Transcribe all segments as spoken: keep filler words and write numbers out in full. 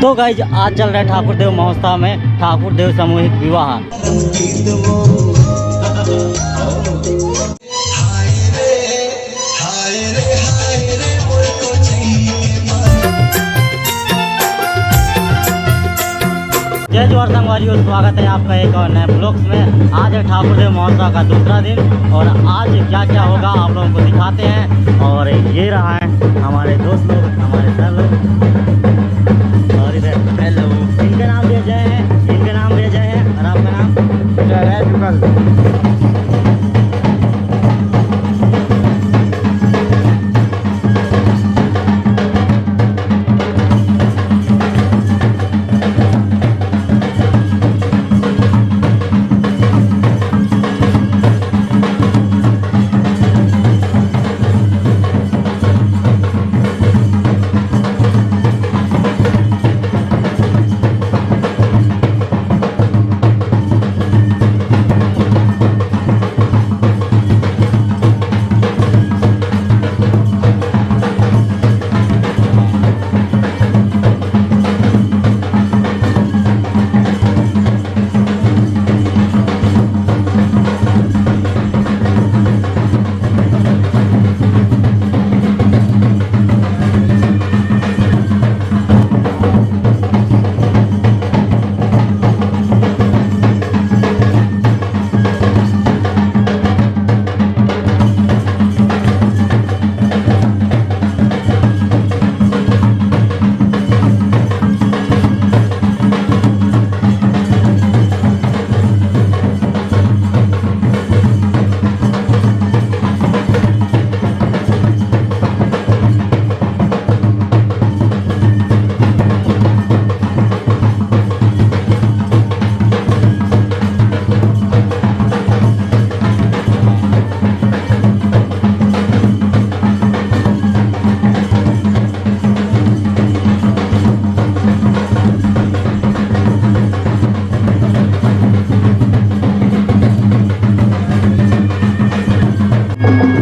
तो गाइज, आज चल रहा है ठाकुर देव महोत्सव में ठाकुर देव सामूहिक विवाह। जय जोहार संगवारी हो, स्वागत है आपका एक और नए ब्लॉग्स में। आज है ठाकुर देव महोत्सव का दूसरा दिन और आज क्या क्या होगा आप लोगों को दिखाते हैं। और ये रहा है हमारे दोस्त लोग, हमारे सर लोग। और इधर हेलो, इनका नाम भी अजय है, इनका नाम भी अजय है। और आपका नाम? जय है जुगल।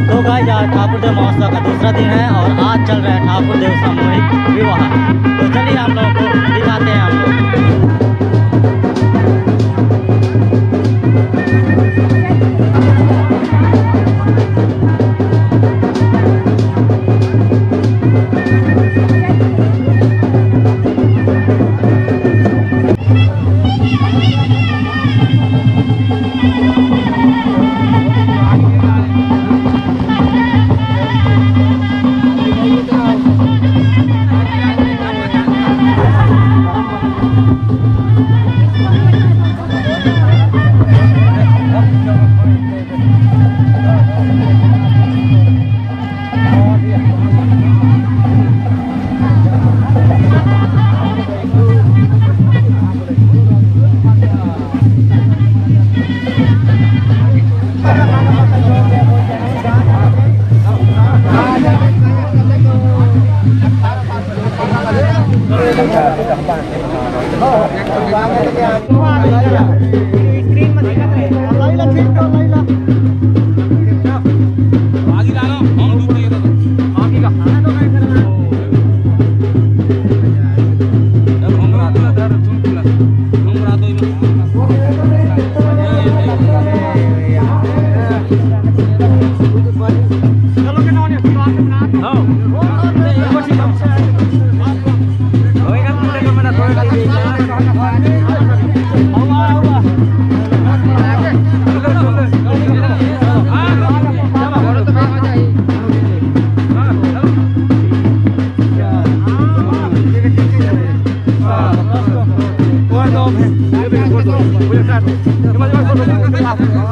तो गाइस, आज ठाकुर देव महोत्सव का दूसरा दिन है और आज चल रहा है ठाकुर देव सामूहिक विवाह। तो चलिए, आप लोगों को दिखाते हैं हम लोग।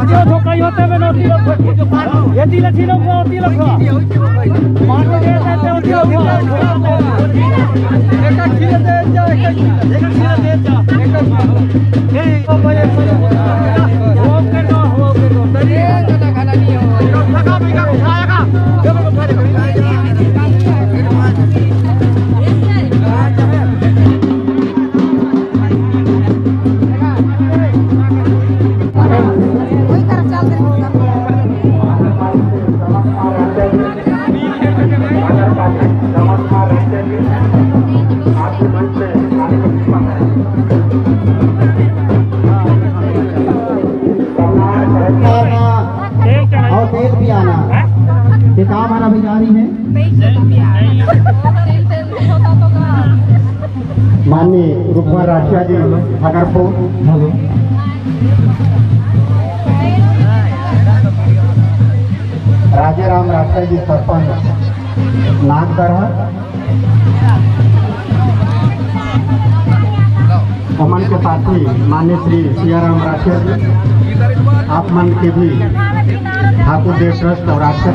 जो धोखा ही होता है, मैंने होती लोग, ये तिलक ही लोग, होती लोग। और तेल पियाना। ये काम हमारा भी जारी है। माननीय रूपवा राठिया जी, हगरपुर। हेलो। राजेराम राठिया जी, सरपंच नागदरहा। ओमन के साथी माननीय श्री सियाराम राठिया जी, आप मन के भी ठाकुर देव ट्रस्ट और राठिया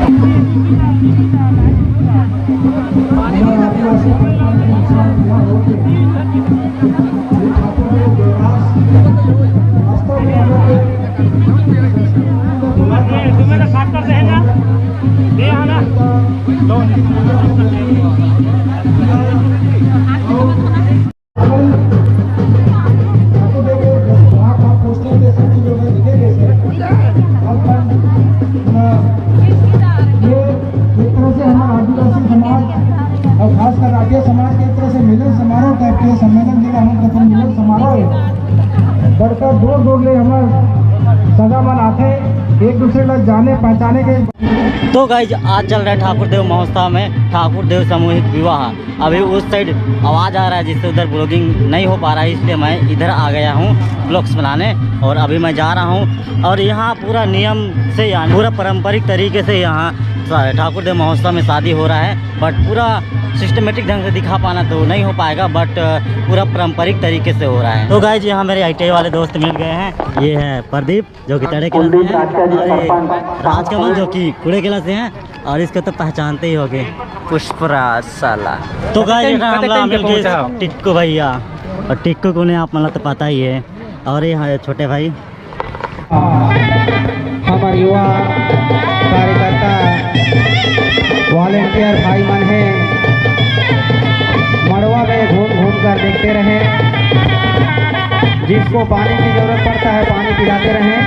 और खासकर राठिया समाज के तरफ से मिलन समारोह टाइप के सम्मेलन, जेला हम कहथन मिलन समारोह, बड़का दूर दूर ले हमर सगा मन आथे, एक दूसरे ला जाने पहचाने के। तो गाइज, आज चल रहा है ठाकुर देव महोत्सव में ठाकुर देव सामूहिक विवाह। अभी उस साइड आवाज़ आ रहा है, जिससे उधर ब्लॉगिंग नहीं हो पा रहा है, इसलिए मैं इधर आ गया हूँ ब्लॉग्स बनाने। और अभी मैं जा रहा हूँ और यहाँ पूरा नियम से, यानी पूरा पारंपरिक तरीके से यहाँ सा-, ठाकुर देव महोत्सव में शादी हो रहा है, बट पूरा सिस्टमेटिक ढंग से दिखा पाना तो नहीं हो पाएगा, बट पूरा पारंपरिक तरीके से हो रहा है। तो गाइज, यहाँ मेरे आईटीआई वाले दोस्त मिल गए हैं। ये है प्रदीप, जो कि तड़े के कुलदीप हैं, राठिया जी, और ये सरपंच राजकमल, जो कि कुड़े केला से हैं, और इसको तो पहचानते ही होंगे, पुष्पराज साला। तो गाइज, हम लोग मिल गए टिक्कू भैया, और टिक्कू को उन्हें आप मतलब तो पता ही है। और ये हमारे छोटे भाई, हमारे युवा कार्यकर्ता, वॉलंटियर भाई मन हैं, मड़वा में घूम घूम कर देखते रहें, जिसको पानी की जरूरत पड़ता है, पानी पिलाते रहें।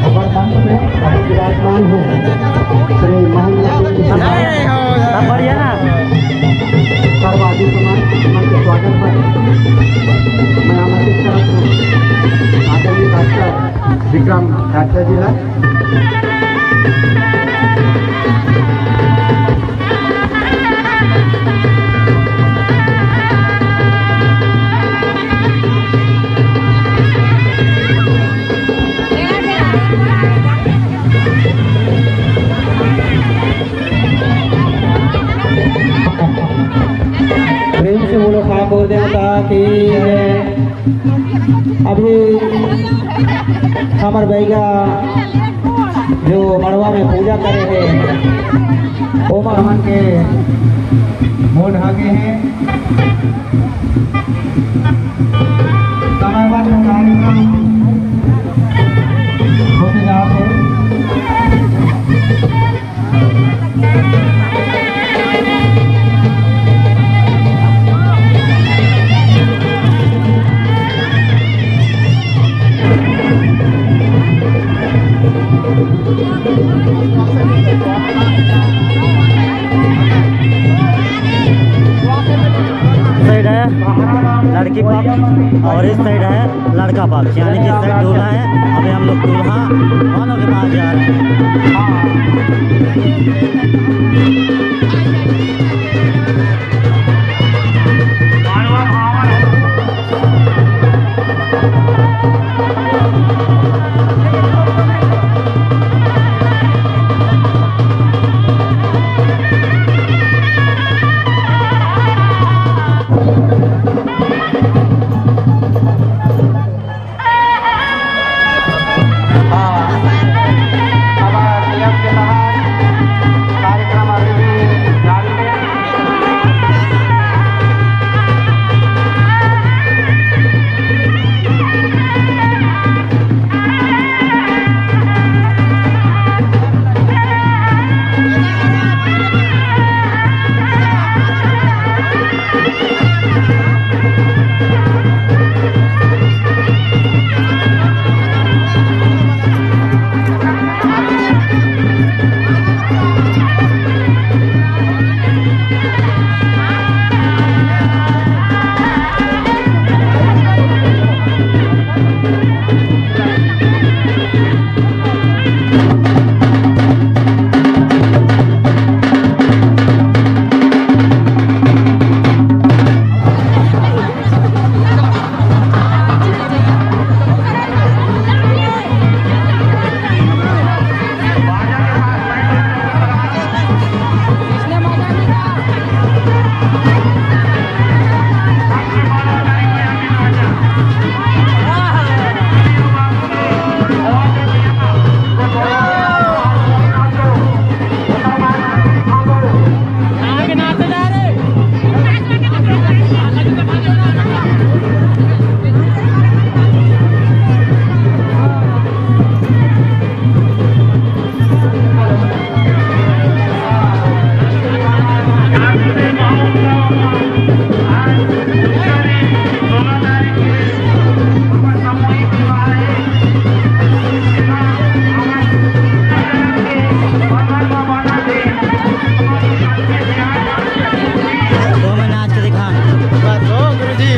हमारे मंच में अभी विराजमान हैं श्री महेंद्र सिंह जी, सब बढ़िया ना? सर्वाधिक मंच के स्वागत पर मैं आमंत्रित करता हूँ आदरणीय डॉक्टर विक्रम राठिया जी ला। प्रेम से बोलो, ठाकुर देवता की जय। अभी हमर बैगा जो मड़वा में पूजा करे हे, ओमा हमन के मोड़ आगे हे। समयबद्ध कार्यक्रम होते जात हे। साइड है लड़की पक्ष और इस साइड है लड़का पक्ष, यानी कि इस साइड दूल्हा है। अभी हम लोग दूल्हा वालों के पास जा रहे हैं। तो मैं नाच के दिखा। बस हो गुरुजी।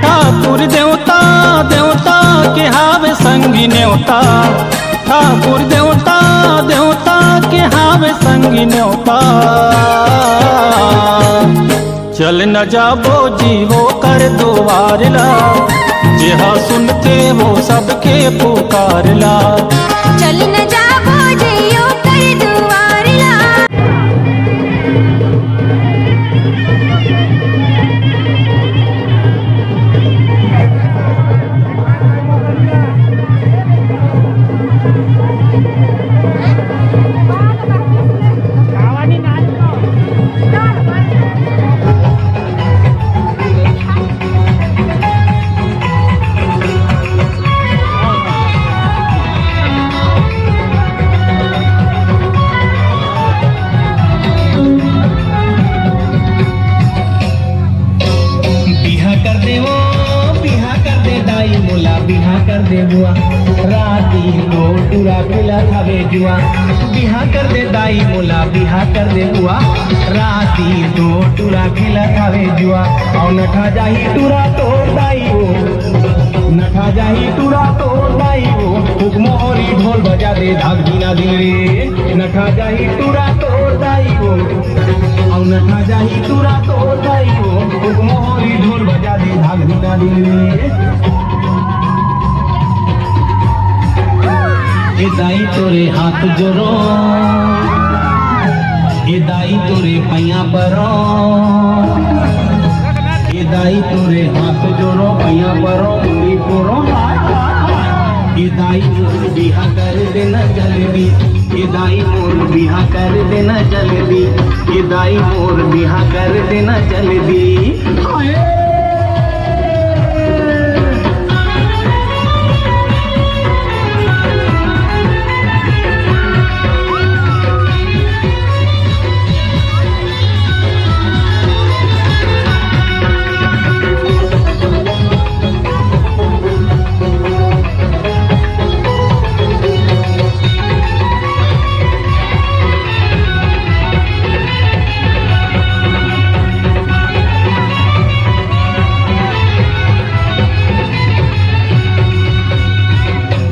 ठाकुर देवता, देवता के हावे संगी नेवता। ठाकुर देवता, देवता के हावे संगी नेवता। चल न जाबो जी ओकर दुवार ला, जेहा सुनथे वो सबके पुकार ला। चल न जाबो जी ओकर दुवार ला। बिहा कर दे वो, बिहा कर दे दाई मोला, बिहा कर दे बुआ। राती दो टूरा खेलत हवे जुआ। बिहा कर दे दाई मोला, बिहा कर दे बुआ। राती दो टूरा खेलत हवे जुआ। अउ नठा जाही टूरा तोर दाई वो, नठा जाही टूरा तोर दाई वो। हुकमोहरी ढोल बजा दे धाक बिना दिन रे। नठा जाही टूरा तोर दाई वो। अउ नठा जाही टूरा तोर दाई वो, हुकमोहरी ढोल बजा दे धाक बिना दिन रे। ए दाई तोरे हाथ जोरो, ए दाई तोरे पैया परो, ए दाई तोरे हाथ जोरो, पैया परो, मुड़ी पोरो। ए दाई मोर बिहा कर देना जल्दी, ए दाई मोर बिहा कर देना जल्दी, ए दाई मोर बिहा कर देना जल्दी। हाय।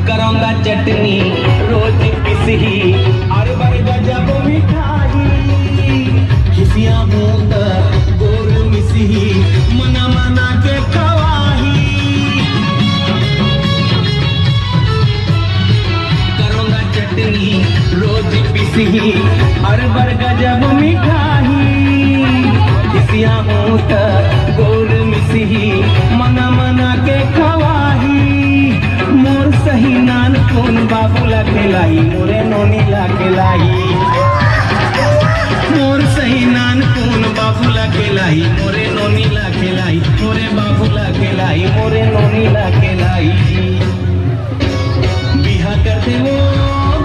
करौंदा चटनी रोज पिसही, अरबर गजब मिठाई। खिसिया हूँ त गोर मिसही, मना मना के खवाही। करौंदा चटनी रोज पिसही, अरबर गजब मिठाई। खिसिया हूँ त गोर मिसही, मना मना के खवाही। मोर सही नानकुन बाबू ला खेलाही, मोरे नोनी ला खेलाही। मोर सही नानकुन बाबू ला खेलाही, मोरे नोनी ला खेलाही, मोरे बाबू ला खेलाही, मोरे नोनी ला खेलाही। बिहा कर दे वो,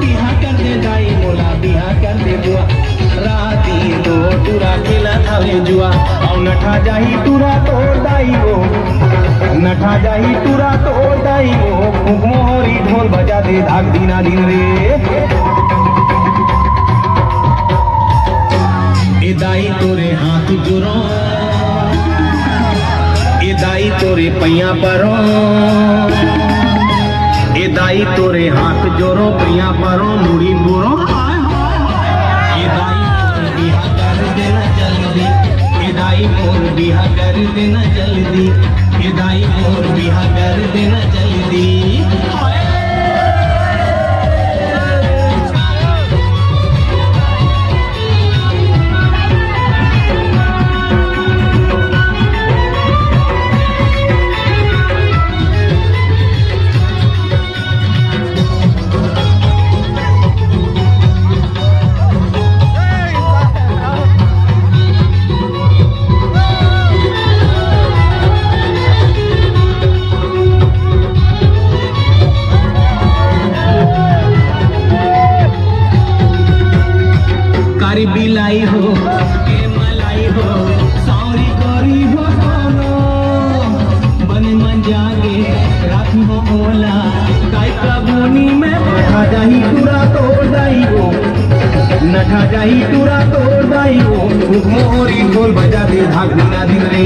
बिहा कर दे दाई मोला, बिहा कर दे बुआ। राती तो टूरा खेलत हवे जुआ, अउ नठा जाही टूरा तोर दाई वो। नठा जाही टूरा तोर दाई वो, फूंक मोहरी ढोल बजा दे धाक दिना दिन रे। ए दाई तोरे हाथ जोरो, ए दाई तोरे पैया परो, ए दाई तोरे हाथ जोरो, पैया परो, मुड़ी बोरो। हाय, हाय, हाय। ए दाई मोर बिहा कर देना जल्दी, ए दाई मोर बिहा कर देना जल्दी, ए दाई मोर बिहा कर देना जल्दी। हाय। कारी बिलाई हो, के मलाई हो, सावरी करी हो कोनो, बने मन जागे रात हो ओला, काय का बोनी में बैठा जाही टूरा तोर दाई हो, नठा जाही टूरा तोर दाई हो, खूब मोरी ढोल बजा दे धाक दिना दिन रे।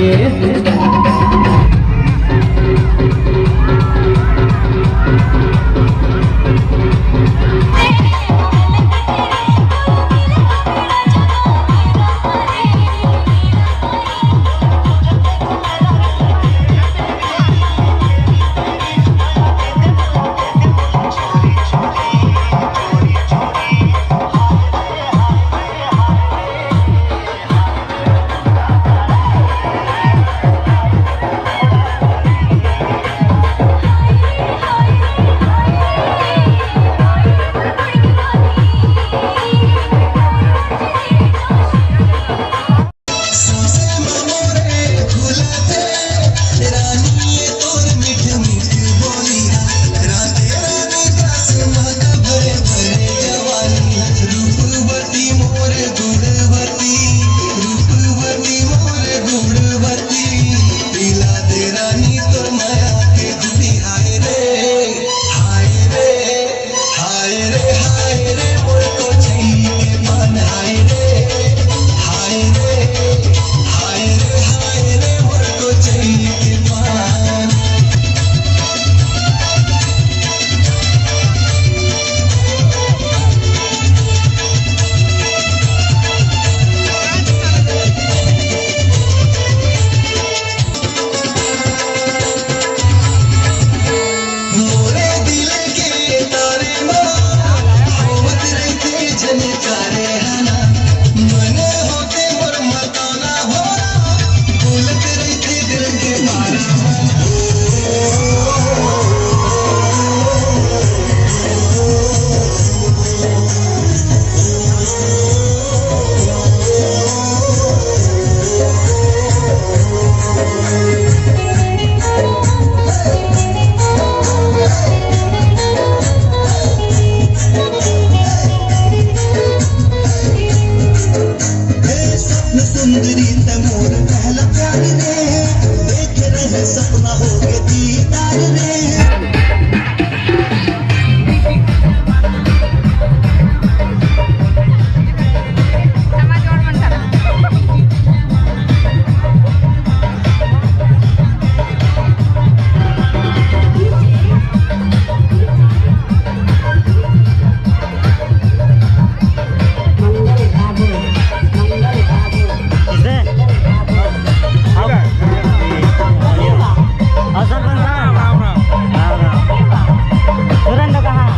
सुंदरी ते मोर पहला प्यार रे, देखे रहे सपना होगे दीदार रे। किसे? अब? और सरपंच साहब? राम, राम। राम, राम। सुरेंद्र कहाँ?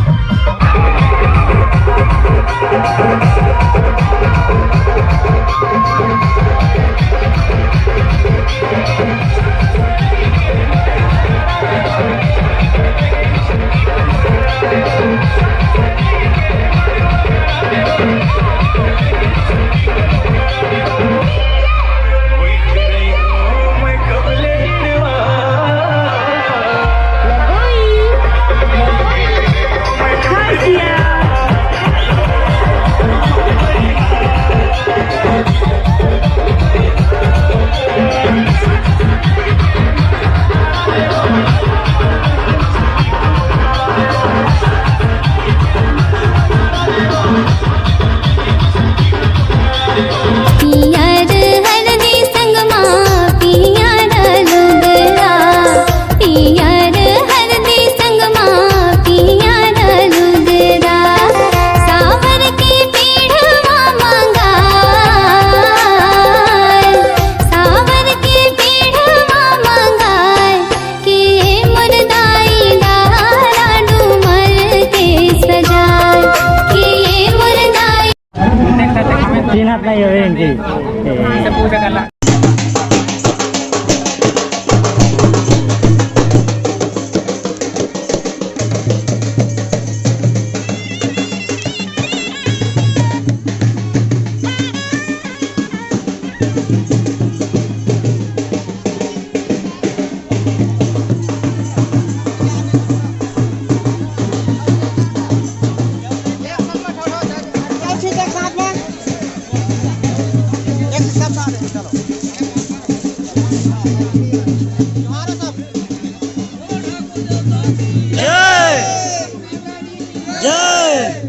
पियर हरदी संग मा पियर लुगरा, पियर हरदी संग मा पियर लुगरा, सावर के पेड़वा मंगाय, सावर के पेड़वा मंगाय, के मोर दाई डारा डूमर के सजाय, के मोर दाई तीन हाथ नहीं हो रहे इनकी। जय। जय।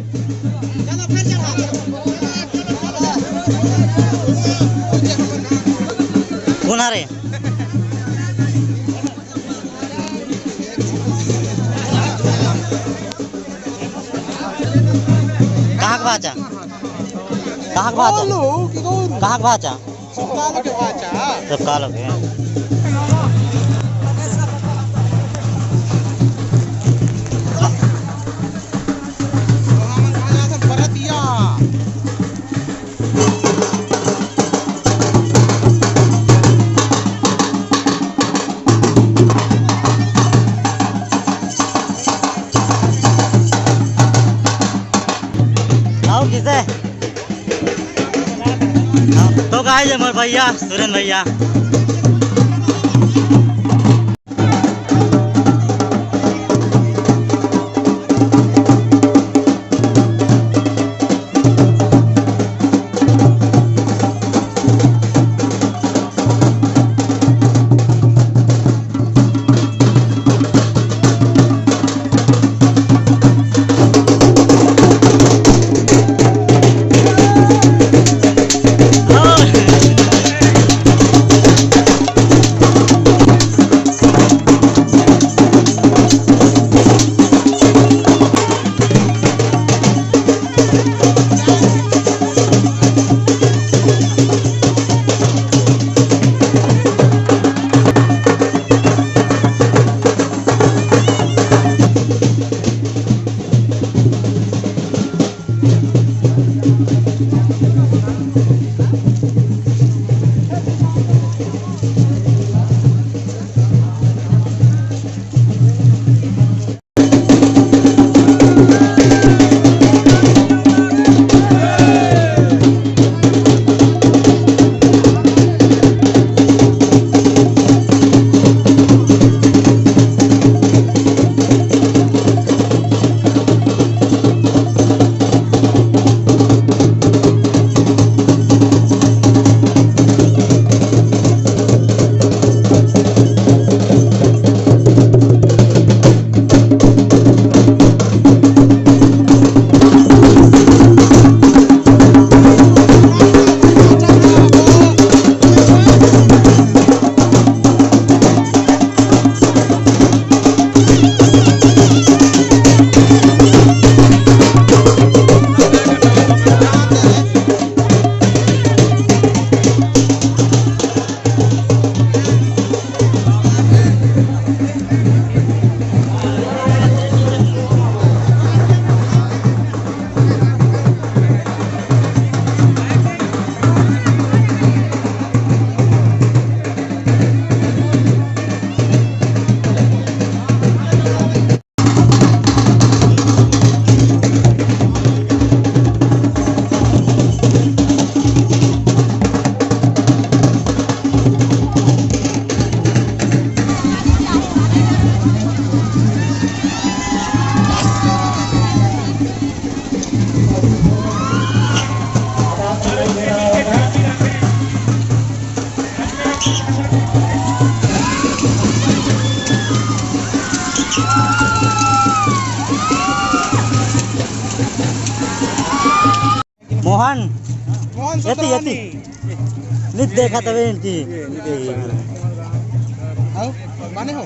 कोन हरे? कहाँ के भाचा? कहाँ के भाचा? कहाँ के भाचा? सब काल के। आओ किसे? तो गाइस, हमर भैया सुरेन भैया। मोहन, मोहन यति, यति। सोतानी। नित देखा तबे इनकी। आओ, माने हो?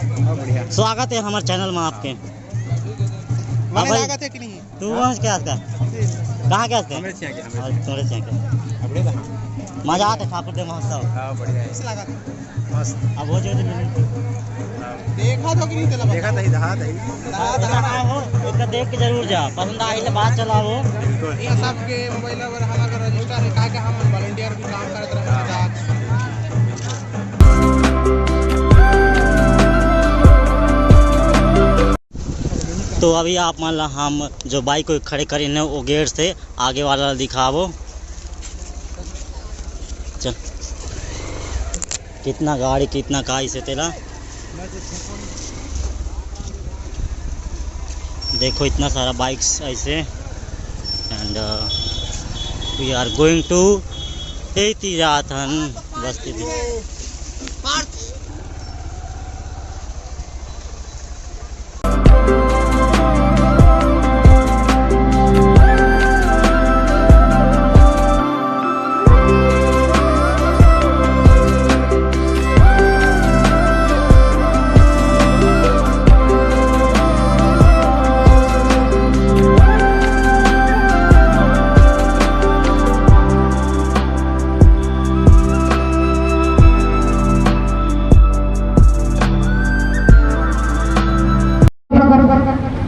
स्वागत है हमारे चैनल में आपके। माने भाई, लागत है कि नहीं? तू कहाँ के आस का? कहाँ के आस का? हमरे छिया के, हमरे और तोरे छिया के। अपने तो हाँ। मजा आते ठाकुर देव महोत्सव। हाँ, बढ़िया है। कैसे लगा था? मस्त। अब वो जो, जो हाँ। देखा तो कि नहीं तेला देखा बताओ। नहीं, दहा नहीं। दहा, दहा। हाँ, हो, इसका देख के जरूर जा। पसंद आई ले बात चलाओ। बिल्कुल। ये सबके मोबाइल नंबर हमारा रजिस्टर है, काहे के हम वॉलंटियर भी काम करत रहते हैं। हाँ। तो अभी आप मन ला हम जो बाइक को खड़े करीन हे, वो गेट से आगे वाला ला दिखाबो। चल, कितना गाड़ी, कितना का ऐसे तेला। देखो, इतना सारा बाइक्स ऐसे। And we are going to एती जात हन बस्ती।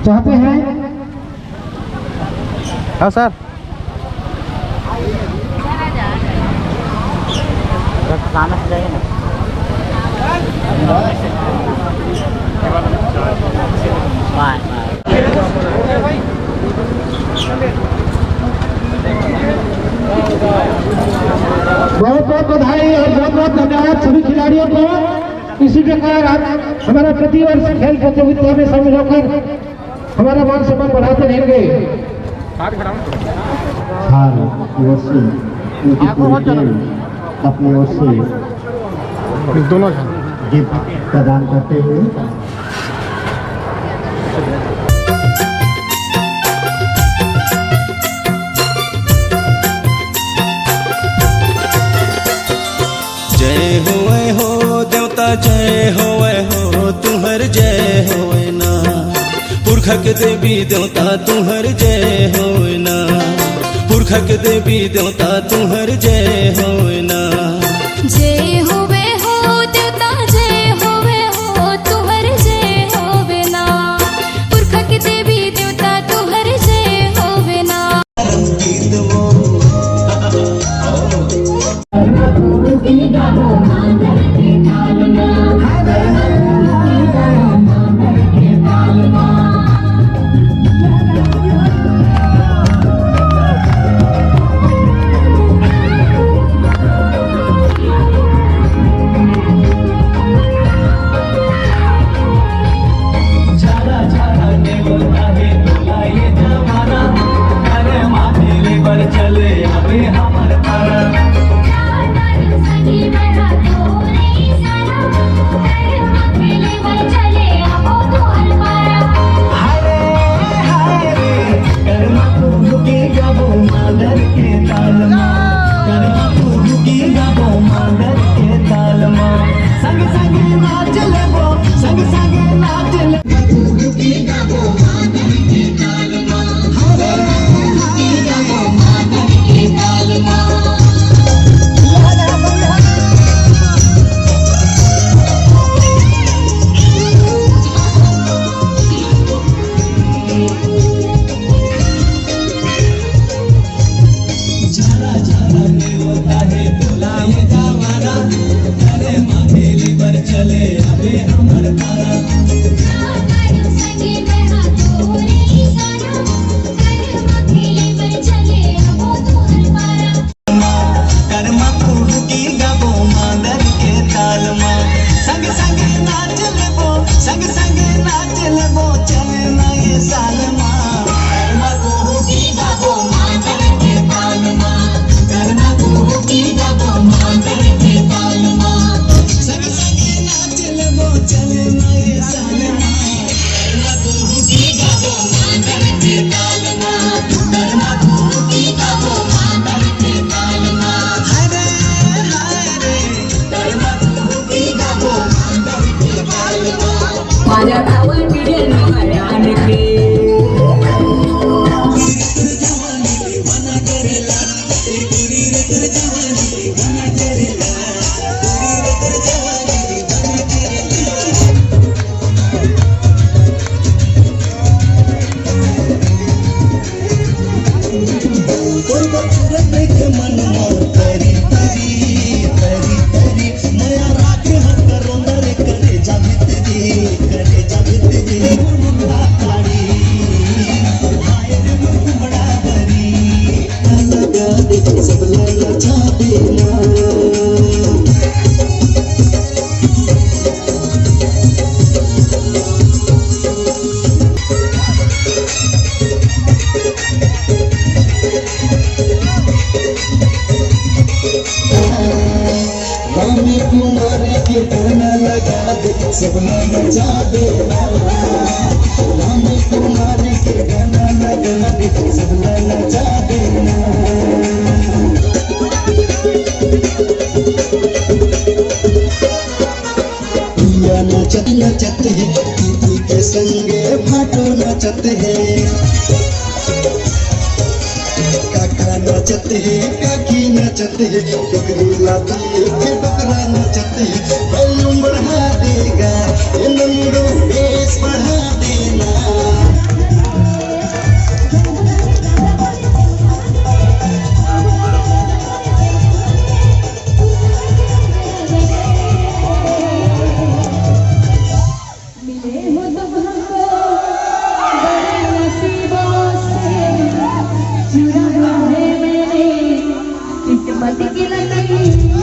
चाहते हैं। हाँ सर। सामने से जाइए ना। बाय, बाय। बहुत बहुत बधाई और बहुत बहुत धन्यवाद सभी खिलाड़ियों को। इसी प्रकार आप हमारा प्रतिवर्ष खेल प्रतियोगिता में शामिल होकर हमारा मान सम्मान बढ़ाते रहेंगे। हाल की ओर से उनकी पूरी टीम अपनी ओर से दोनों गिफ्ट प्रदान करते हुए जय होवे हो देवता, जय होवे हो तुहर, जय होवे ना। पुरखक देवी देवता तुहर, जय होवे ना। पुरखक देवी देवता तुहर, जय होवे ना। जय होवे हो देवता, जय होवे हो तुहर, जय होवे ना। पुरखक देवी देवता तुहर, जय होवे ना। राम कुमार के गाना लगा दे, सबला नचा दे। राम कुमार के गाना लगा दे, सबला नचा दे। भैया नचत नचत हे, दीदी के संगे भाटो नचत हे। काका नचत हे, काकी नचत हे, डोकरी ला देख के डोकरा नचत हे। Volume बढ़ा देगा, ये नंदू bass बढ़ा देना। मिले हो तुम हमको बड़े नसीबों से, चुरा है मैंने किस्मत की लकीर।